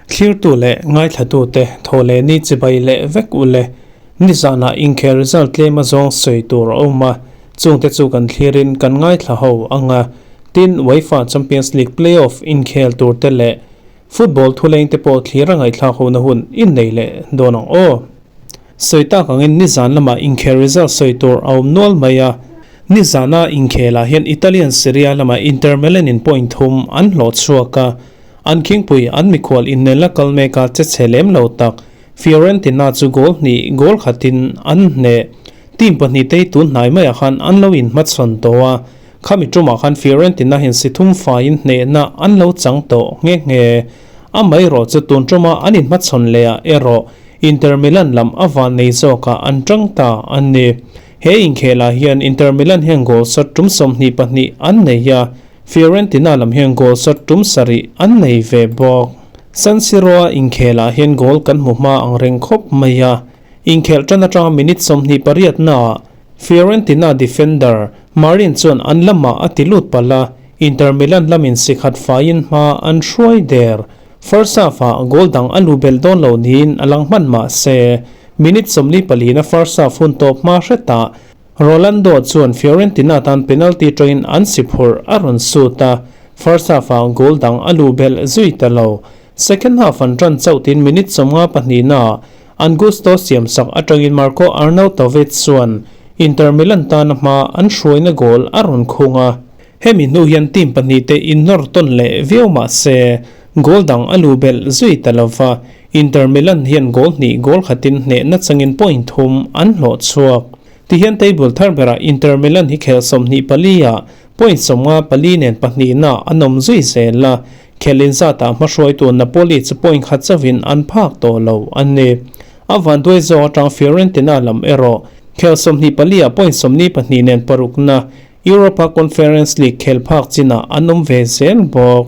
Thlirtu leh ngaithlatute thaw leh ni chibai leh vek u le. Nizanah inkhel result tlem azawng sawi tur a awm a, chungte chu kan thlirin kan ngaithla ho ang a. Tin, UEFA Champions League play-off inkhel turte leh football thulengte pawh thlir a ngaihthlak hona hun innei leh dawn ang aw. Sawi tak angin nizan lamah inkhel result sawi tur a awm nual mai a. Nizana inkhelah hian Italian Serie A lamah Inter Milan in point thum an hlawh chhuak a. An khingpui an mikhual innel a kal mek a che chhe lem lo tak Fiorentina chu goal hnih goal khatin an hneh. Team pahnih te hi tun hnai maiah khan an lo inhmachhawn tawh a. Khami tumah khan Fiorentina hian si thum faiin hnehna an lo chang tawh nghe nghe. Amaherawh chu tun tuma an inhmachhawn leh ah erawh Inter Milan lam a van nei zawkah an tang ta a ni. He inkhelah hian Inter Milan hian goal shot tum 22 an nei a, Fiorentina lam hian goal shot tum sarih an nei ve bawk. San Siro-a inkhelah hian goal kan hmu hma ang reng khawp mai a, inkhelh tan atanga minute 28 naah Fiorentina defender Marin chuan an lamah a ti lut palh a, Inter Milan lamin sikhat faiin hma an hruai der. First half-ah goal dang a lu belh dawn lo niin a lang hman mah se, minute 44 na first half hun tawp hma hretah Rolando chuan Fiorentina tan penalty tawngin an si phurh a rawn sut a, first half-ah goal dang a lu belh zui ta lo. Second half an tan chauh tiin minute 54 naah Augusto siamsak atangin Marko Arnautovic chuan Inter Milan tana hma an hruaina goal a rawn khung a. Hemi hnu hian team pahnih te innawr tawn leh viau mah se, goal dang a lu belh zui ta lo va, Inter Milan hian goal hnih goal khatin hnehna changin point thum an hlawh chhuak. Tihian table thar berah Inter Milan hi khel 24 ah point 54 nen pahnihna an awm zui zel a, khel inzatah hmahruaitu Napoli chu point khat chauhin an phak tawh lo a ni. A vanduai zawk atang Fiorentina lam erawh khel 24 ah point 42 nen parukna Europa Conference League khel phak chinah an awm ve zel bawk.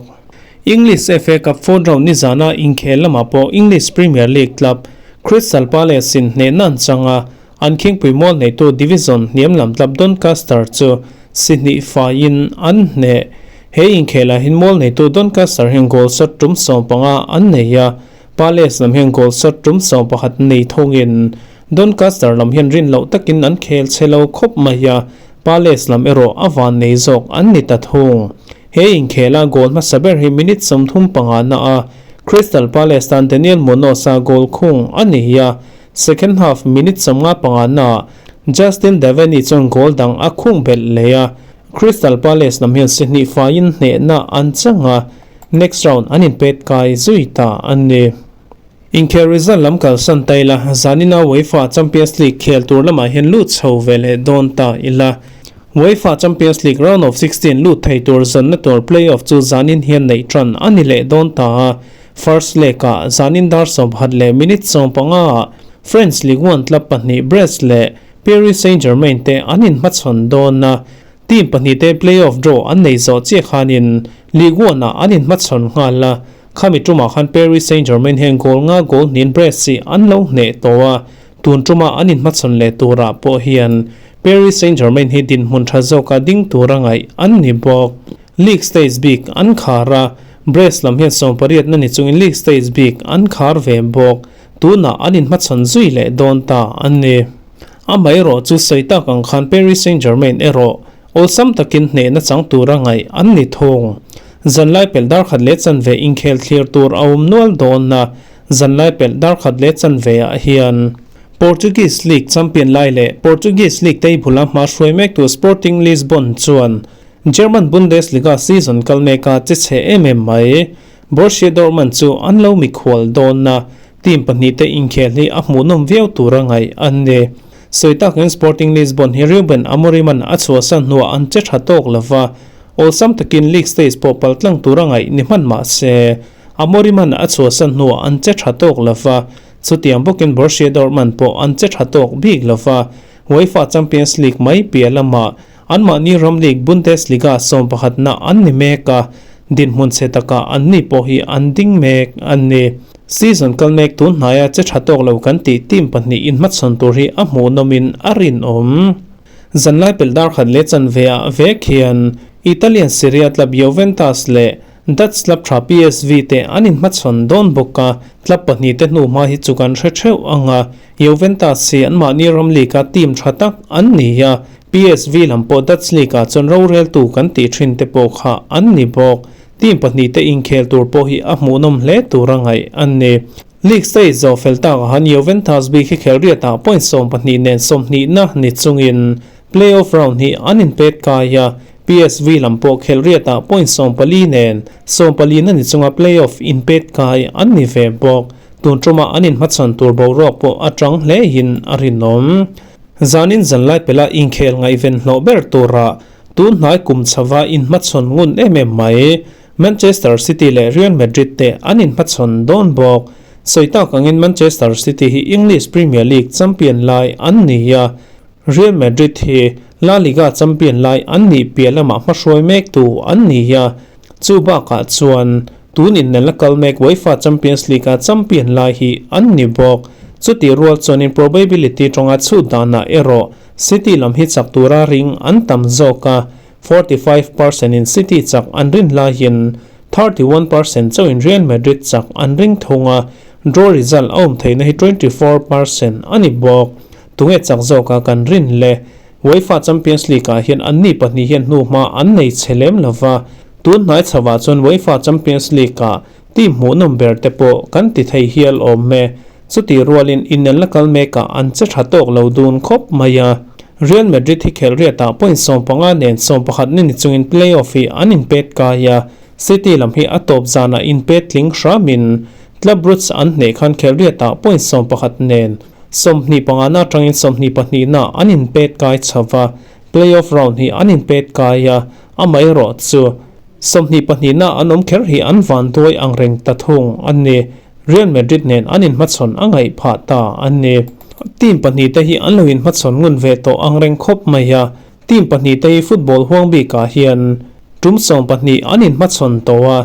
English FA Cup fourth round nizana inkhel lamah pawh English Premier League club Crystal Palace in hnehna an chang a, an khingpui mual neitu division hniam lam club Doncaster chu si hnih faiin an hneh. He inkhelah hian mual neitu Doncaster hian goal shot tum 15 an nei a, Palace lam hian goal shot tum 11 nei thawngin Doncaster lam hian rin loh takin an khel chhe lo khawp mai a, Palace lam erawh a van nei zawk an ni ta thung. He inkhela goal hmasa ber hi minute 35 na a Crystal Palace tan Daniel Munoz-a goal khung a ni a, second half minute 55 na Justin Devaney chuan goal dang a khung belh leh a, Crystal Palace lam hian si hnih faiin hnehna an chang a, next round an inpet kai zui ta a ni. Inkhel result lam kalsan ta ila, zanina UEFA Champions League khel tur lamah hian lut chho ve leh dawn ta ila. UEFA Champions League round of 16 lut thei tur zanna tur play-off chu zanin hian neih tan a ni leh dawn ta a. First leg-ah zanin dar 11 leh minute 15 ah French Ligue 1 club pahnih Brest leh Paris Saint-Germain te an inhmachhawn dawn a. Team pahnih te play-off draw an nei zawh chiah khanin Ligue 1 ah an inhmachhawn nghal a. Khami tumah khan Paris Saint-Germain hian goal nga goal hnin Brest hi an lo hneh tawh a, tun tuma an inhmachhawn leh turah pawh hian Paris Saint-Germain hi dinhmun tha zawka ding tura ngaih an ni bawk. League stage bik an khar a, Brest lam hian 18 na ni chungin league stage bik an khar ve bawk. Tunah an inhmachhawn zui leh dawn ta a ni. Amaherawh chu sawi tak ang khan Paris Saint-Germain erawh Awlsam takin hnehna chang tura ngaih an ni thung. Zanlai pelh dar khat leh chanve inkhel thlir tur a awm nual dawn a, zanlai pelh dar khat leh chanveah hian Portuguese League champion lai leh Portuguese League table-a hma hruai mektu Sporting Lisbon chuan German Bundesliga season kal meka che chhe em em mai. Borussia Dortmund chu an lo mikhual dawn a, team pahnih te inkhel hi a hmuhnawm viau tura ngaih an ni. Sawi takin Sporting Lisbon hi Ruben Amorim-a'n a chhuahsan hnuah an che tha tawk lo va, awlsam takin league stage pawh paltlang tura ngaih ni hman mah se, Amorim-a'n a chhuahsan hnuah an che tha tawk lo va, chutiang bawkin Borussia Dortmund pawh an che tha tawk bik lo va, UEFA Champions League mai piah lamah anmahni ram league Bundesliga 11na an ni mek a, dinhmun chhe takah anni pawh hi an ding mek a ni. Season kal mek tun hnaia che tha tawk lo kan tih team pahnih inhmachhawn tur hi a hmuhnawmin a rinawm. Zanlai pelh dar khat leh chanveah vek hian Italian Serie A club Juventus leh Dutch club tha PSV te an inhmachhawn dawn bawk a, club pahnihte hnuhma hi chu kan hre theuh ang a, Juventus hi anmahni ram league-a team tha tak an ni a, PSV lam pawh Dutch league-ah chuan roreltu kan tih thin te pawh kha an ni bawk. Team pahnihte inkhel tur pawh hi a hmuhnawm hle tura ngaih an ni. League stage zawh fel takah han Juventus bik hi khelriatah point 12 nen sawmhnihna ni chungin Play-off round hi an inpet kai a, PSV lam pawh khelhriatah point 14 nen 14 a ni chunga play-off inpet kai an ni ve bawk. Tun ṭuma an inhmachhawn tur boruak pawh a ṭang hlein a rinawm. Zanin zanlai pela inkhel ngaihven hlawh ber tura tun hnai kum chhava inhmachhawn ngun em em mai. Manchester City leh Real Madrid te an inhmachhawn dawn bawk. Sawi tak angin Manchester City hi English Premier League champion lai an ni a, Real Madrid hi La Liga champion lai an nih piah lamah hmahruai mektu an ni a, chu bakah chuan tun innelna kal mek UEFA Champions League-a champion lai hi an ni bawk. Chutih rual chuanin probability tawnga chhut danah erawh City lam hi chak tura ring an tam zawk a, 45% in City chak an rin laiin 31% chauhin Real Madrid chak an ring thung a, draw result a awm theihna hi 24% a ni bawk. Tunge chak zawka kan rin le? UEFA Champions League-ah hian anni pahnih hian hnuhma an nei chhe lem lo va, tun hnai chhovah chuan UEFA Champions League-ah team hmuhnawm ber te pawh kan ti thei hial awm e. Chutih rualin inelna kal mekah an che tha tawk lo dun khawp mai a. Real Madrid hi khelhriatah point 15 nen 11 ni ni chungin play-off hi an inpet kai a, City lam hi a tawp zanah inpet tling hramin Club Brugge an hneh khan khelhriatah point 11 nen 25 na atangin 22 na an inpet kai chho va, play-off round hi an inpet kai a, amaherawh chu 22 na an awm kher hi an vanduai angreng ta thung a ni. Real Madrid nen an inhmachhawn a ngaih phah ta a ni. Team pahnihte hi an lo inhmachhawn ngun ve tawh angreng khawp mai a, team pahnihte hi football huang bikah hian tum 12 an inhmachhawn tawh a,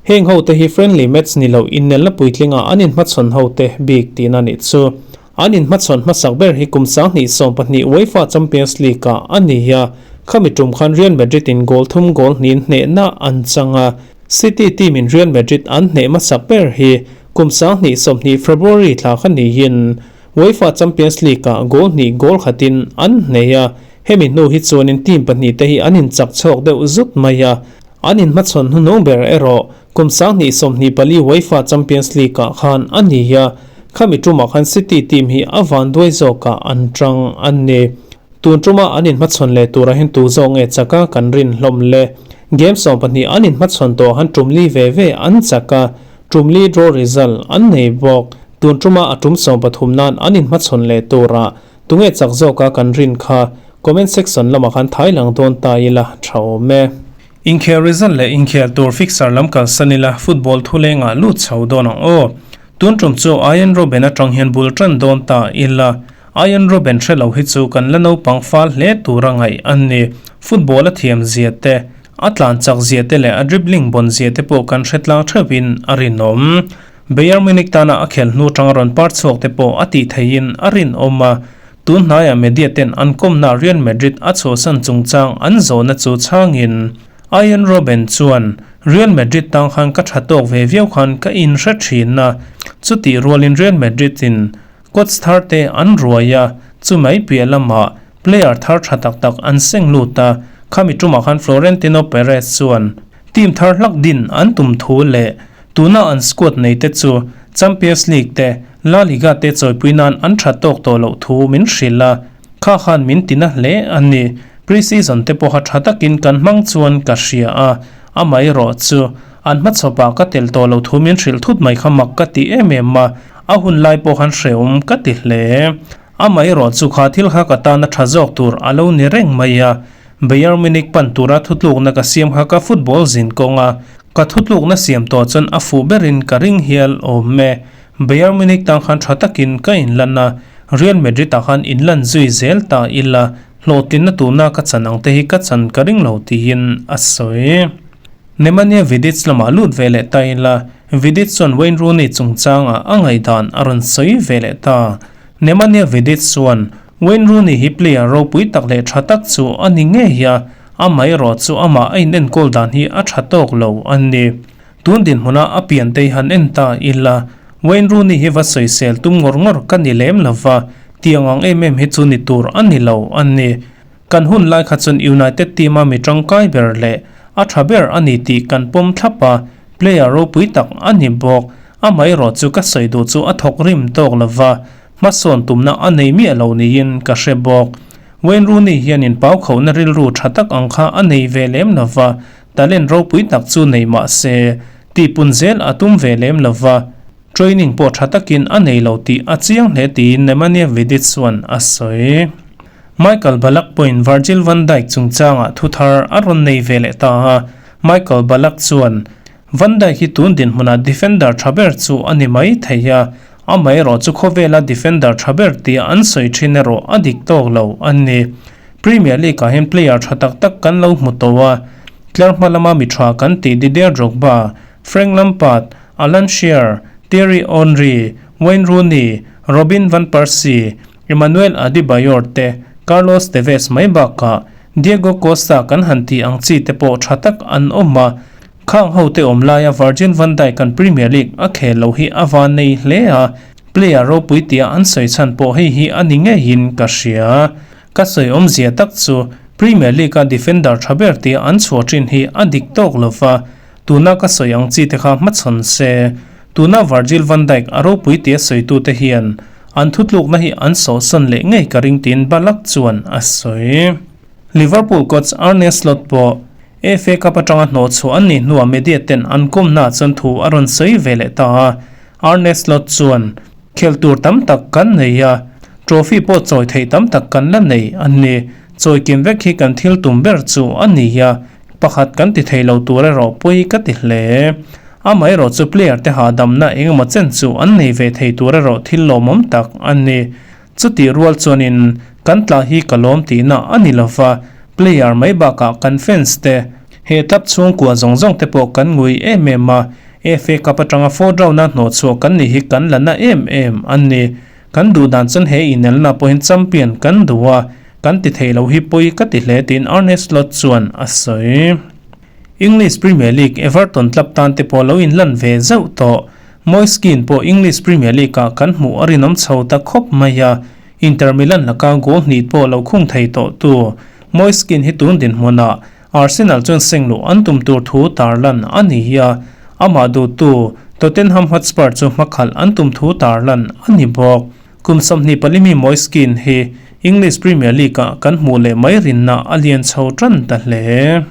heng hote hi friendly match ni lo innelna puitlingah an inhmachhawn hote bik tihna nih chu. An inhmachhawn hmasak ber hi kum 2012 UEFA Champions League-ah a ni a, khami tum khan Real Madrid-in goal thum goal hnin hnehna an chang a, City team-in Real Madrid an hneh hmasak ber hi kum 2020 February thla kha niin UEFA Champions League-ah goal hnih goal khatin an hneh a, hemi hnu hi chuanin team pahnihte hi an inchak chhuak deuh zut mai a, an inhmachhawn hnuhnung ber erawh kum 2024 UEFA Champions League-ah khan a ni a, khami tumah khan City team hi a vanduai zawkah an tang a ni. Tun tuma an inhmachhawn leh turah hian tu zawk nge chaka kan rin hlawm le? Game 12 an inhmachhawn tawh han tum li ve ve an chak a, tum li draw result an nei bawk. Tun tuma a tum 13 nan an inhmachhawn leh turah tunge chak zawka kan rin kha comment section lamah khan thai lang dawn ta ila tha awm e. Inkhel result leh inkhel tur fixture lam kalsan ila football thulengah lut chho dawn ang aw. Tun tum chu Ian Robben atang hian bul tan dawn ta ila. Ian Robben hre lo hi chu kan la naupang fal hle tura ngaih an ni. Football a thiam zia te, a tlan chak zia te leh a dribbling bawn zia te pawh kan hre tlang theuhin a rinawm. Bayern Munich tana a khel hnu tanga rawn par chhuak te pawh a tih theihin a rinawm a. Tun hnaiah media ten an kawmna Real Madrid a chhuahsan chungchang an zawhna chu chhangin Ian Robben chuan, Real Madrid tang khan ka tha tawk ve viau khan ka inhre thin a, chutih rualin Real Madrid in Coach thar te an ruai a, chumai piah lamah player thar tha tak tak an seng lut a, khami tumah khan Florentino Perez chuan team thar hlak din an tum thu leh tuna an squad nei te chu Champions League te La Liga te chawipui nan an tha tawk tawh loh thu min hrilh a, kha khan min ti na hle a ni. Pre-season te pawha tha takin kan hmang chuan ka hria a, amaherawh chu an hmachhawpah ka tel tawh loh thu min hrilh thut mai kha mak ka ti em em a, A hun lai pawh khan hrehawm ka ti hle. Amaherawh chu kha thil kha ka tana tha zawk tur a lo ni reng mai a. Bayern Munich pan tura thutlukna ka siam kha ka football zin kawng a, ka thutlukna siam tawh chuan a fuh berin ka ring hial awm e. Bayern Munich tan khan tha takin ka inlan a, Real Madrid ah khan inlan zui zel ta ila, hlawhtlinna tuna ka chan ang te hi ka chan ka ring lo tiin a sawi. Nemanja Vidic lamah lut ve leh ta ila, Vidic chuan Wayne Rooney chungchangah a ngaihdan a rawn sawi ve leh ta. Nemanja Vidic chuan, Wayne Rooney hi player ropui tak leh tha tak chu a ni ngei a, Amaherawh chu amah a inenkawl dan hi a tha tawk lo a ni. Tun dinhmuna a piantei han en ta ila, Wayne Rooney hi va sawisel tum ngawr ngawr ka ni lem lo va, tiang ang em em hi chu ni tur a ni lo a ni. Kan hun lai kha chuan United team-a mi tangkai ber leh a tha ber a ni tih kan pawm thlap a, player ropui tak a ni bawk. Amaherawh chu ka sawi duh chu a thawk rim tawk lo va, hmasawn tumna a nei miah lo niin ka hre bawk. Wayne Rooney hianin pau khohna rilru tha tak ang kha a nei ve lem lo va, talent ropui tak chu nei mah se, tihpun zel a tum ve lem lo va, training pawh tha takin a nei lo tih a chiang hle tiin Nemanja Vidic chuan a sawi. Michael Ballack pawhin Virgil van Dijk chungchangah thu thar a rawn nei ve leh ta a, Michael Ballack chuan, Van Dijk hi tun dinhmunah defender tha ber chu a ni mai thei a, Amaherawh chu khawvela defender tha ber tia an sawi thin erawh a dik tawk lo a ni. Premier League ah hian player tha tak tak kan lo hmu tawh a, tlar hma lama mi tha kan tih Didier Drogba, Frank Lampard, Alan Shearer, Thierry Henry, Wayne Rooney, Robin van Persie, Emmanuel Adebayor te, Carlos Tevez mai bakah Diego Costa kan han tih ang chi te pawh tha tak an awm a. Khang hote awm laia Virgil van Dijk an Premier League a khel lo hi a van nei hle a, player ropui tia an sawi chhan pawh hei hi a ni ngeiin ka hria. Ka sawi awmzia tak chu Premier League a defender tha ber tia an chhuah thin hi a dik tawk lo va, tuna ka sawi ang chi te kha hmachhawn se. Tuna Virgil van Dijk a ropui tia sawitute hian an thutlukna hi an sawhsawn leh ngei ka ring tiin Ballack chuan a sawi. Liverpool coach Arne Slot pawh FA Cup atanga hnawh chhuah an nih hnuah media ten an kawmnaah chuan thu a rawn sawi ve leh ta a. Arne Slot chuan, Khel tur tam tak kan nei a, trophy pawh chawi theih tam tak kan la nei a ni. Chawi kim vek hi kan thil tum ber chu a ni a, pakhat kan ti thei lo tur erawh pawi ka ti hle. Amaherawh chu player te hahdamna engemaw chen chu an nei ve thei tur erawh thil lawmawm tak a ni. Chutih rual chuanin kan tla hi ka lawm tihna a ni lova, player mai bakah kan fans te, he club chhungkua zawng zawng te pawh kan ngui em em a, FA Cup atanga fourth round a hnawhchhuah kan nih hi kan la na em em a ni. Kan duh dan chuan he inelna pawhin champion kan duh a, kan ti thei lo hi pawi ka ti hle tiin Arne Slot chuan a sawi. English Premier League Everton club tan te pawh lo inlan ve zauh tawh. Moise Kean pawh English Premier League-ah kan hmuh a rinawm chho ta khawp mai a, Inter Milan laka goal hnih pawh lo khung thei tawh tu Moise Kean hi tun dinhmunah Arsenal chuan seng luh an tum tur thu tarlan a ni hi a, amah duhtu Tottenham Hotspur chu hmakhalh an tum thu tarlan a ni bawk. Kum 24 mi Moise Kean hi English Premier League-ah kan hmuh leh mai rinna a lian chho tan ta hle.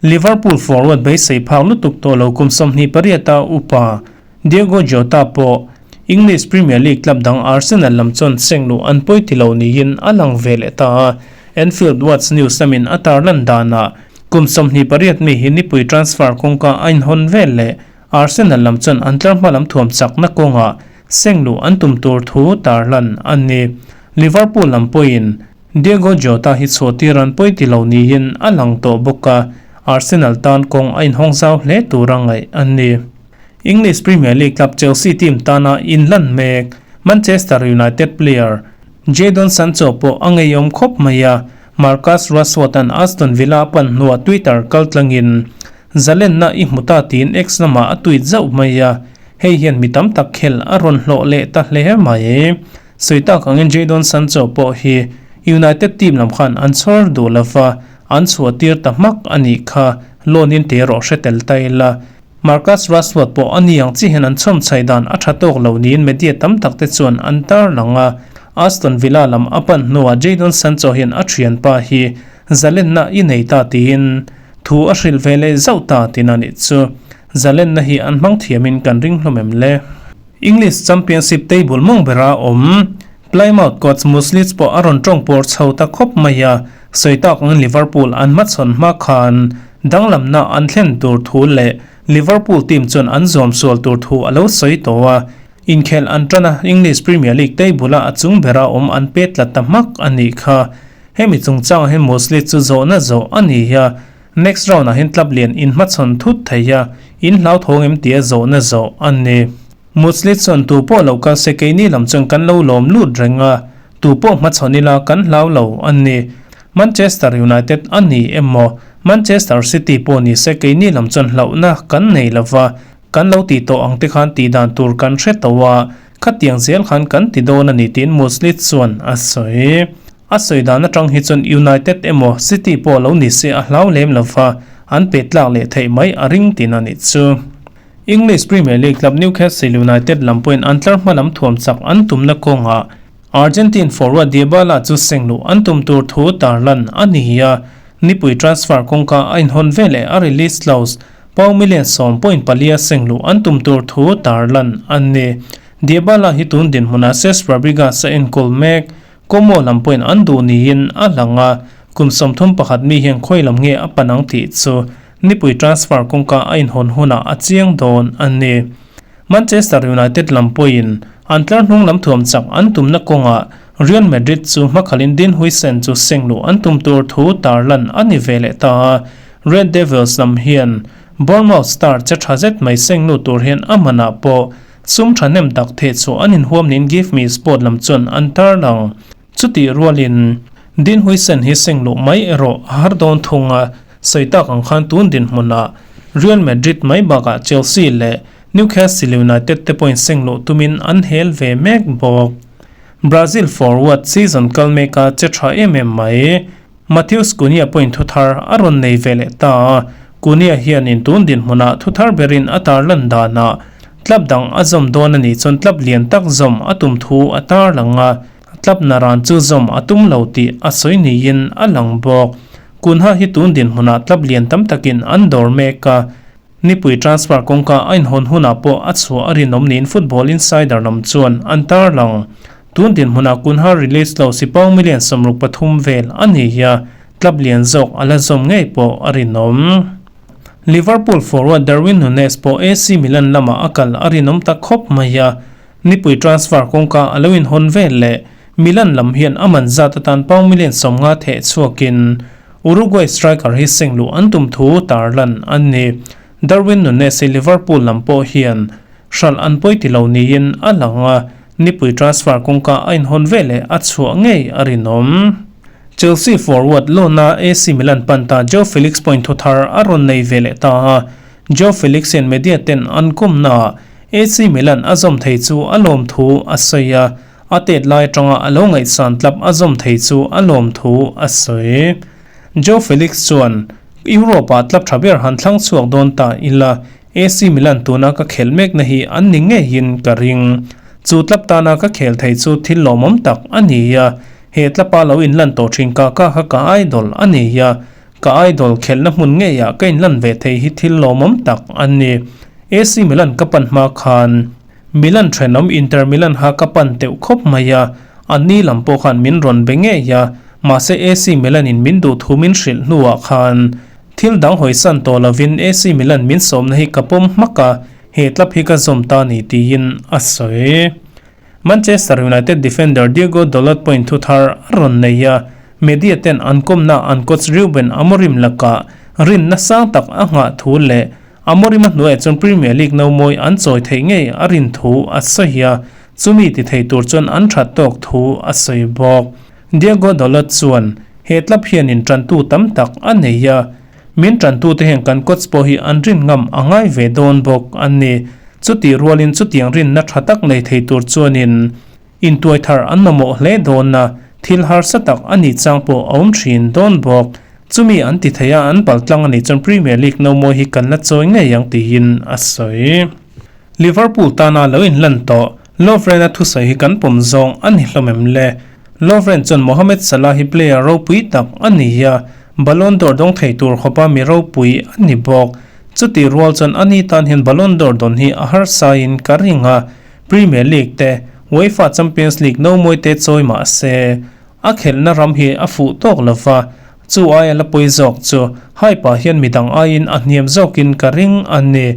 Liverpool forward beisei phak lutuk tawh lo kum 28 a upa Diogo Jota pawh English Premier League club dang Arsenal lam chuan seng luh an pawi ti lo niin a lang ve leh ta a. Anfield Watch News lamin a tarlan danah kum 28 mi hi nipui transfer kawngka a inhawn vel leh Arsenal lam chuan an tlarhma lam thuam chakna kawngah seng luh an tum tur thu tarlan a ni. Liverpool lam pawhin Diogo Jota hi chhuahtir an pawi ti lo niin a lang tawh bawk a, Arsenal tan kawng a inhawng zau hle tura ngaih a ni. English Premier League club Chelsea team tana inlan mek Manchester United player Jadon Sancho pawh a ngeiawm khawp mai a, Marcus Rashford-a'n Aston Villa a pan hnuah Twitter kaltlangin Zalenna i hmu ta tiin X lamah a tweet zauh mai a, hei hian mi tam tak khel a rawn hlawh leh ta hle mai. Sawi tak angin Jadon Sancho pawh hi United team lam khan an chhawr duh lova, an chhuah tir ta hmak a nih kha, loan in te erawh hre tel ta ila. Marcus Rashford pawh a ni ang chi hian an chhawm chhai dan a tha tawk lo niin media tam tak te chuan an tarlang a, Aston Villa lam a pan hnuah Jadon Sancho hian a thianpa hi zalenna i nei ta tiin thu a hrilh ve leh zauh ta tina nih chu. Zalenna hi an hmang thiamin kan ring hlawm em le? English Championship table mawng bera awm Plymouth coach Muslic pawh a rawn tawng pawr chho ta khawp mai a, sawi tak angin Liverpool an hmachhawn hma khan danglamna an thlen tur thu leh Liverpool team chuan an zuam sual tur thu a lo sawi tawh a, inkhelh an tan a, English Premier League table-a a chung bera awm an pet tlat ta hmak a nih kha. Hemi chungchangah hian Muslic chu zawhna zawh a ni a, Next round ah hian club lian in hmachhawn thut thei a, in hlauthawng em tia zawhna zawh a ni. Mutsli chuan tu pawh lo kal se keini lam chuan kan lo lawm lut reng a, tu pawh hmachhawn ila kan hlau lo a ni. Manchester United a ni emaw, Manchester City pawh ni se keini lam chuan hlauhna kan nei lova, kan lo tih tawh ang te khan tih dan tur kan hre tawh a, khatiang zel khan kan ti dawn a ni tiin Muslit chuan a sawi. A sawi dan atang hi chuan United emaw City pawh lo ni se a hlau lem lova, an pe tlak leh theih mai a ring tin a nih chu. English Premier League club Newcastle United lam pawhin an tlar hma lam thuam chak an tumna kawngah Argentine forward Dybala chu seng luh an tum tur thu tarlan a ni a, nipui transfer kawngka a inhawn veleh a release clause pound million 10.4 a seng luh an tum tur thu tarlan a ni. Dybala hi tun dinhmunah Cesc Fabregas a enkawl mek. Como lam pawhin an duh niin a lang a, kum 31 mi hian khawi lam nge a pan ang tih chu nipui transfer kawngka a inhawn hunah a chiang dawn a ni. Manchester United lam pawhin an tlar hnung lam thuam chak an tumna kawngah Real Madrid chu hmakhalin Dean Huijsen chu seng luh an tum tur thu tarlan a ni ve leh ta a, Red Devils lam hian Bournemouth star che tha zet mai seng lut tur hian a manah pawh sum thahnem tak theh chu an inhuam niin Give Me Sport lam chuan an tarlang. Chutih rualin Dean Huijsen hi seng luh mai erawh a har dawn thung a, sawi tak ang khan tun dinhmunah Real Madrid mai bakah Chelsea leh Newcastle United te pawhin seng luh tumin an hel ve mek bawk. Brazil forward season kal meka che tha em em mai. Matheus Cunha pawhin thuthar a rawn nei ve leh ta a, Cunha hianin tun dinhmunah thuthar berin a tarlan danah club dang a zawm dawn a nih chuan club lian tak zawm a tum thu a tarlang a, club naran chu zawm a tum lo tih a sawi niin a lang bawk. Cunha hi tun dinhmunah club lian tam takin an dawr mek a, Nipui transfer kawngka a inhawn hunah pawh a chhuah a rinawm niin Football Insider lam chuan an tarlang. Tun dinhmunah Cunha release lo sipau million 63 vel a ni a, club lian zawk a la zawm ngei pawh a rinawm. Liverpool forward Darwin Nunez pawh AC Milan lamah a kal a rinawm ta khawp mai a, nipui transfer kawngka a lo inhawn vel leh Milan lam hian a man zat atan pound million 50 theh chhuakin Uruguay striker hi seng luh an tum thu tarlan an ni. Darwin Nunez hi Liverpool lam pawh hian hralh an pawi ti lo niin a lang a, nipui transfer kawngka a inhawn veleh a chhuah ngei a rinawm. Chelsea forward loan-a AC Milan pan ta Joao Felix pawhin thu thar a rawn nei ve leh ta a, Joao Felix hian media ten an kawmnaah AC Milan a zawm thei chu a lawm thu a sawi a, A tet lai atanga a lo ngaihsan tlap a zawm thei chu a lawm thu a sawi. Joe Felix chuan, Europe-ah tlap tha ber han thlang chhuak dawn ta ila, AC Milan tuna ka khel mekna hi an ni ngeiin ka ring. Chu tlap tana ka khel thei chu thil lawmawm tak a ni a, he tlapa lo inlan tawh thin Kaka kha ka idol a ni a, ka idol khelhna hmun ngeiah ka inlan ve thei hi thil lawmawm tak a ni. AC Milan ka pan hma khan. Milan thenawm Inter Milan ha ka pan teuh khawp mai a, anni lam pawh khan min rawn be ngei a, mahse AC Milan in min duh thu min hrilh hnuah khan thil dang hawisan tawh lovin AC Milan min sawmna hi ka pawm hmak a, he club hi ka zawm ta ni tiin a sawi. Manchester United defender Diogo Dalot pawhin thu thar a rawn nei a, media ten an kawmna an coach Ruben Amorim lakah rinna sang tak a nghah thu leh Amorim a hnuaiah chuan Premier League no mawi an chawi theih ngei a rin thu a sawi a, chumi ti thei tur chuan an that tawk thu a sawi bawk. Diogo Dalot chuan, He club hianin tantu tam tak a nei a, min tantute hian kan coach pawh hi an rin ngam a ngai ve dawn bawk a ni. Chutih rualin chutiang rinna tha tak nei thei tur chuanin intuai thar an mamawh hle dawn a, thil harsa tak a nih chang pawh a awm thin dawn bawk. Chumi an ti thei a, an pal tlang a nih chuan Premier League no mawi hi kan la chawi ngei ang tiin a sawi. Liverpool tana lo inlan tawh Lovren-a thusawi hi kan pawm zawng a ni hlawm em le? Lovren chuan Mohamed Salah hi player ropui tak a ni a, Ballon d'Or dawng thei tur khawpa mi ropui a ni bawk. Chutih rual chuan ani tan hian Ballon d'Or dawn hi a harsain ka ring a, Premier League te, UEFA Champions League no mawi te chawi mah se, a khelhna ram hi a fuh tawk lo va, chu aia la pawi zawk chu hype ah hian midang aiin a hniam zawkin ka ring a ni.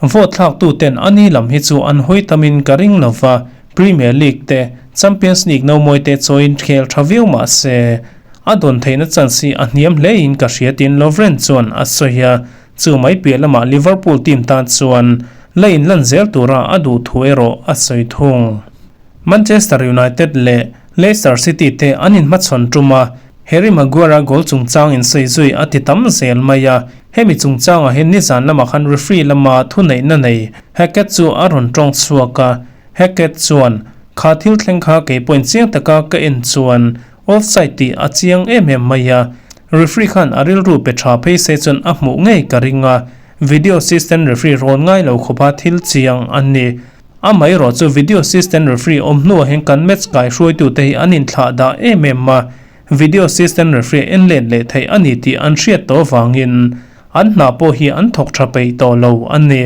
Vote thlaktu ten a ni lam hi chu an hawi tamin ka ring lo va, Premier League te, Champions League no mawi te chawiin khel tha viau mah se, a dawn theihna chance hi a hniam hlein ka hria tiin Lovren chuan a sawi a. Chu mai piah lamah Liverpool team tan chuan la inlan zel tura a duh thu erawh a sawi thung. Manchester United leh Leicester City te an inhmachhawn tum a, Harry Maguire-a goal chungchang insawi zui a ti tam zel mai a, hemi chungchangah hian nizan lamah khan referee lama thuneihna nei Hackett chu a rawn tawng chhuak a, Hackett chuan, Kha thil thleng kha kei pawhin chiang taka ka en chuan offside tih a chiang em em mai a, referee khan a rilru pe tha phei se chuan a hmuh ngei ka ring a, video assistant referee rawn ngai lo khawpa thil chiang a ni. Amaherawh chu video assistant referee awm hnuah hian kan match kai hruaitute hi an inthlah dah em em a, video assistant referee en let leh theih a ni tih an hriat tawh avangin an hna pawh hi an thawk tha peih tawh lo a ni.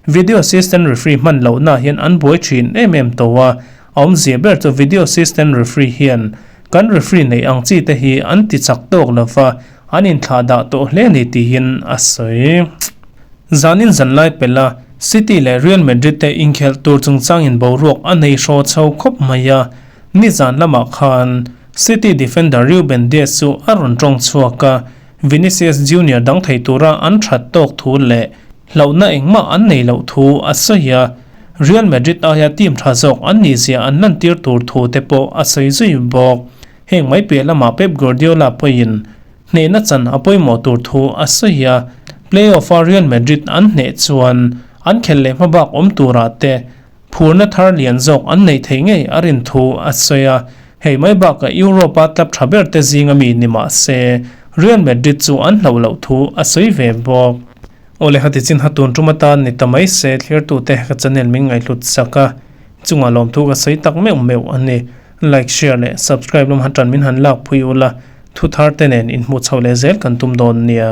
Video assistant referee hman lohna hian an buai thin em em tawh a, a awmzia ber chu video assistant referee hian kan referee neih ang chi te hi an ti chak tawk lova an inthlah dah tawh hle a ni tiin a sawi. Zanin zanlai pela City leh Real Madrid te inkhelh tur chungchangin boruak a nei hraw chho khawp mai a, nizan lamah khan City defender Ruben Dias chu a rawn tawng chhuak a, Vinicius Junior dang thei tura an that tawk thu leh hlauhna engmah an nei loh thu a sawi a, Real Madrid aia team tha zawk an nihzia an lantir tur thu te pawh a sawi zui bawk. Heng mai piah lamah Pep Guardiola pawhin Hnehna chan a pawimawh tur thu a sawi a, play-off-a Real Madrid an hneh chuan an khelh leh hmabak awm turah te phurna thar lian zawk an neih theih ngei a rin thu a sawi a, hei mai bakah Europe-a club tha ber te zinga mi ni mah se Real Madrid chu an hlauh loh thu a sawi ve bawk. Awle hati chin ha tun tum atan ni ta mai se thlirtute ka channel min ngaihhlut sak a, chungah lawmthu ka sawi tak meuh meuh a ni. Like, share leh subscribe lam han tan min han lak phui ula, Thu thar te nen inhmuh chhoh leh zel kan tum dawn nia.